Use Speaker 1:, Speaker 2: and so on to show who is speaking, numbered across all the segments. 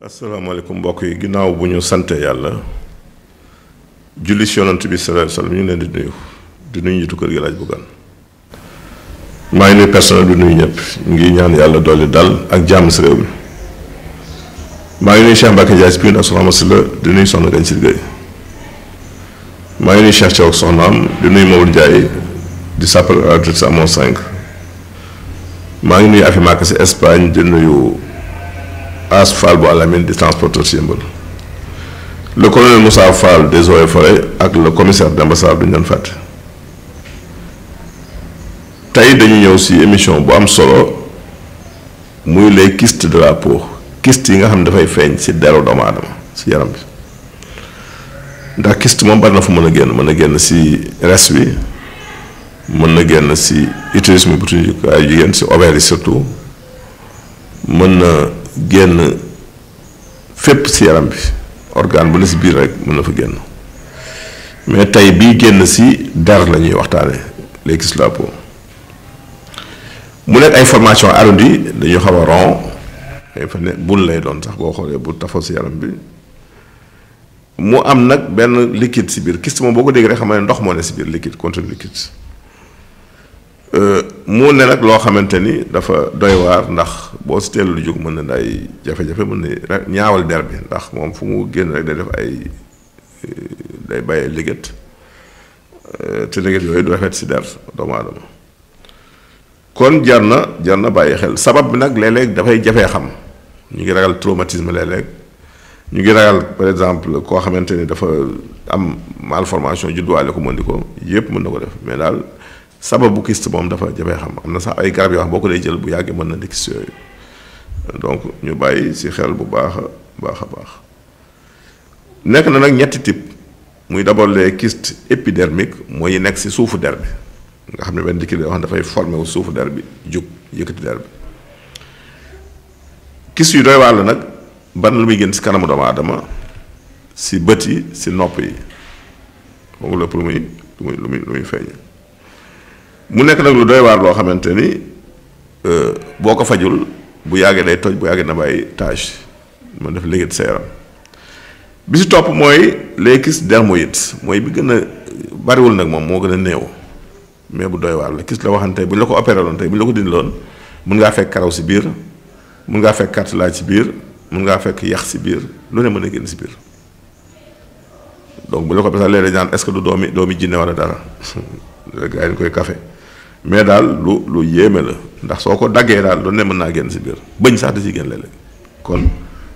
Speaker 1: asalaamaaleykum mbokk yi ginnaaw bu ñu sante yàlla julli ci yonent bi sallallahu alayhi wasallam ñu leen di nuyu njiitu kër gi laaj bu gan maa ngi nuyu personnel du nuyu ñëpp ñu ngi ñaan yàlla dolli dal ak jàmm si réew mi maa ngi nuyu Cheikh Mbacke Ndiaye si biir ak soxna Massi la di nuyu soxna Gagne Sir Gueye maa ngi nuyu Cheikh Thiaw ak soxnaam di nuyu Maodo Ndiaye di sapeur à la Mont 5 maa ngi nuyu Afi Maka si Espagne di nuyu As Fall bu Alamine di transporteur si Yëmbal le colonel Moussa Fall des eaux et forêts ak le commissaire d'ambassade duñu leen fàtte tey dañu ñëw si émission bu am solo muy les kystes de la peau kyste yi nga xam ne dafay feeñ si deru doomu aadama si yaram bi ndax kyste moom bari na fu mën a génn si res bi mën na génn si utérus mi butukaay jigéen si ovaire yi surtout mën na génn fépp si yaram bi organe bu ne si biir rek mën na fa génn mais tey bii génn si der la ñuy waxtaane les kystes de la peau mu nekk ay formation arrondie dañu xaw a rond ay fa ne bul lay doon sax boo xoolee bu tafal si yaram bi mu am nag benn liquide si biir kyste moom boo ko dégg rek xam ne ndox moo ne si biir liquide contenu liquide mu ne nag loo xamante ni dafa doy waar ndax boo si teelu lu jóg mën na day jafe-jafe mën na ñaawal der bi ndax moom fu mu génn rek day def ay day bàyyee liggéet te liggéet yooyu du rafet si der doomu aadama kon jar na bàyyi xel sabab bi nag léeg-léeg dafay jafee xam ñu ngi ragal traumatisme léeg-léeg ñu ngi ragal par exemple koo xamante ni dafa am malformation judduwaale ko mën di ko yëpp mën na ko def mais daal sababu kyste moom dafa jafee xam am na sax ay garab yoo xam boo ko dee jël bu yàggee mën na di kyste yooyu donc ñu bàyyi si xel bu baax a baax nekk na nag ñetti type muy d'abord les kystes épidermiques mooy nekk si suufu der bi nga xam ne benn liquide yoo xam ne dafay formé wu suufu der bi jug yëkkati der bi kyste yu doy waar la nag ban lu muy génn si kanamu doomu aadama si bët yi si nopp yi boobu lépp lu muy feeñ mu nekk nag lu doy waar loo xamante ni boo ko fajul bu yàggee day toj bu yàggee na bàyyi tache man def léegi sa yaram bi si topp mooy les kystes dermoïdes mooy bi gën a bariwul nag moom moo gën a néew mais bu doy waar la kyste la waxante bu ñu la ko opéré loon tey bu ñu la ko dindi loon mun ngaa fekk karaw si biir mun ngaa fekk cartilage si biir mun ngaa fekk yax si biir lu ne mën a génn si biir donc bu la ko opéré léeg-léeg ñaan est-ce que du doomi jinne wala dara gars yi ñu koy café mais daal lu yéeme la ndax soo ko daggee daal lu ne mën naa génn si biir bëñ sax da si génn léeg-léeg kon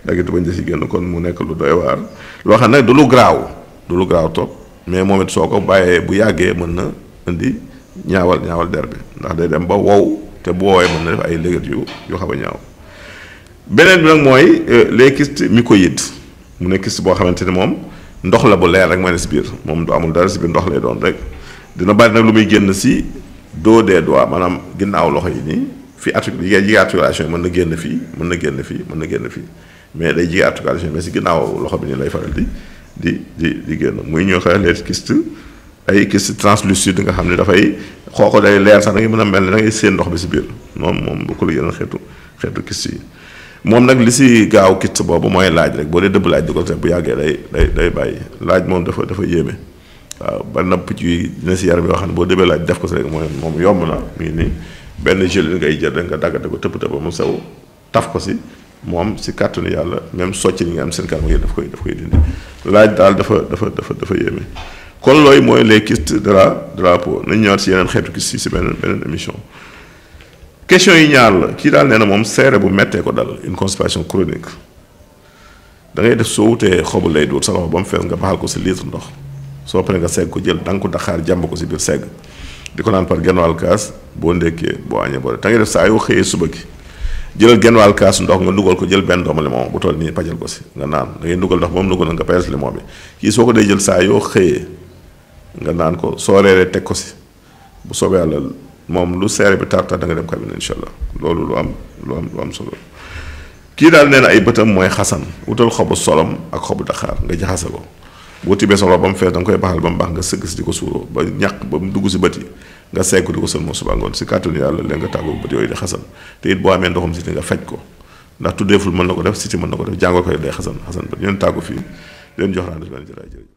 Speaker 1: daggitu bëñ da si génn kon mu nekk lu doy waar loo xam ne du lu graaw topp mais moom it soo ko bàyyee bu yàggee mën na indi ñaawal der bi ndax day dem ba wow te bu woowee mën na def ay légat yu xaw a ñaaw beneen bi nag mooy les kystes mycoïdes mu ne kyste boo xamante ni moom ndox la bu leer rek mooy ne si biir moom du amul dara si biir ndox lay doon rek dina bari nag lu muy génn si dos des doigts maanaam ginnaaw loxo yi nii fi jige articulation yi mën na génn fii mën na génn fii mais day jige articulation mais si ginnaaw loxo bi nii lay faral di génn muy ñoo xam les kystes ay kystes translucides nga xam ne dafay xooko day leer sax da ngay mën a mel ne da ngay séen ndox bi si biir moom bu ko la yeneen xeetu kyste yi moom nag li si gaaw kyste boobu mooy laaj rek boo dee dëbb laaj di ko def bu yàggee day bàyyi laaj moom dafa yéeme waaw bari na picc yi dina si yaram yoo xam ne boo dëbbee laaj def ko si rek moom yomb na mu ngi nii benn gel ngay jël rek nga daggate ko tëpp ba mu sew taf ko si moom si kàttanu yàlla même socc ni nga am seen kanam yi daf koy dindi laaj daal dafa yéeme kon looyu mooy les kystes de la peau nañ ñëwaat si yeneen xeetu kyste yi si beneen émission question yi ñaar la kii daal nee na moom seere bu mettee ko dal une constipation chronique da ngay def soo wutee xobu lay duut sa loxo ba mu fees nga baxal ko si litre ndox soo paree nga segg ko jël danga ko daxaar jàmb ko si biir segg di ko naan par genn wàll kaas boo ndékkee boo añee boo da ngay def saa yoo xëyee suba gi jëlal genn wàll kaas ndox nga dugal ko jël benn doomu limon bu toll nii pajal ko si nga naan da ngay dugal ndox ba mu dugal nga payal si limon bi kii soo ko dee jël saa yoo xëyee nga naan ko soo reeree teg ko si bu soobee yàlla moom lu seere bi tartar da nga dem cabinet incha allah loolu lu am solo kii daal nee na ay bëtam mooy xasan wutal xobu solom ak xobu daxaar nga jaxase ko boo tibbee solo ba mu fees da nga koy baxal ba mu baax nga sëgg si di ko suuroo ba ñàq ba mu dugg si bët yi nga segg di ko sël moo suba ngoon si kàttanu yàlla leen nga tàggoo bët yooyu di xasan te it boo amee ndoxum si nga faj ko ndax tuddeeful mën na ko def siti mën na ko def jàngoo koy day xasan bët ñu leen tàggu fii leen jox naa def benn jëlaay jërëjëf